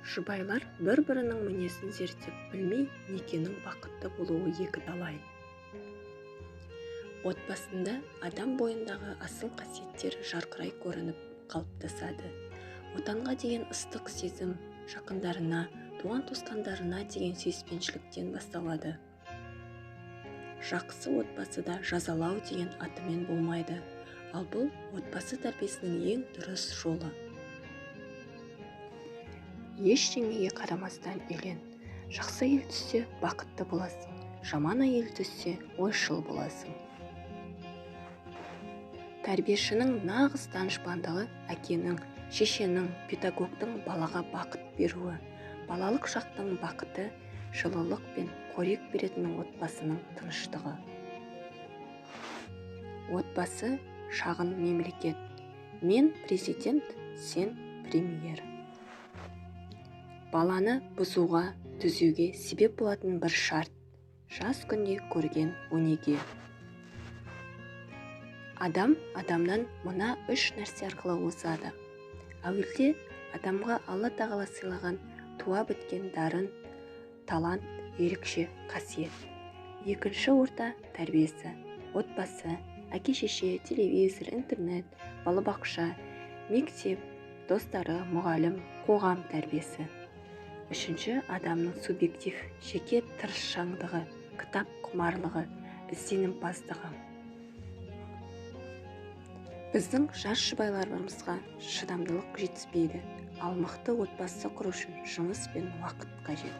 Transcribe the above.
Жұбайлар бір-бірінің мінезін зерттеп білмей, некенің бақытты болуы екіталай. Отбасында адам бойындағы асыл қасиеттер жарқырай көрініп қалыптасады. Отанға деген ыстық сезім жақындарына, туған-туысқандарына деген сүйіспеншіліктен басталады. Жақсы отбасыда жазалау деген атымен болмайды, ал бұл отбасы тәрбиесінің ең дұрыс жолы. Ештеңеге қарамастан үйлен. Жақсы әйел түссе, бақытты боласың, жаман әйел түссе, ойшыл боласың. Тәрбиешінің нағыз данышпандығы әкенің, шешенің, педагогтың балаға бақыт беруі. Балалық шақтың бақыты жылылық пен қорек беретін отбасының тыныштығы. Отбасы шағын мемлекет. Мен президент, сен премьер. Баланы бұзуға, түзеуге себеп болатын бір шарт – жас күнде көрген өнеге. Адам адамнан мына үш нәрсе арқылы озады. Әуелде адамға Алла тағала сыйлаған туа біткен дарын, талант, ерекше қасиет. Екінші орта тәрбиесі, отбасы, әке-шеше, телевизор, интернет, балабақша, мектеп, достары, мұғалім, қоғам тәрбиесі. Үшінші адамның субъектив жеке тырысшаңдығы, кітап құмарлығы, ізденімпаздығы. Біздің жас жұбайларымызға шыдамдылық жетіспейді, ал мықты отбасы құру үшін жұмыс пен уақыт қажет.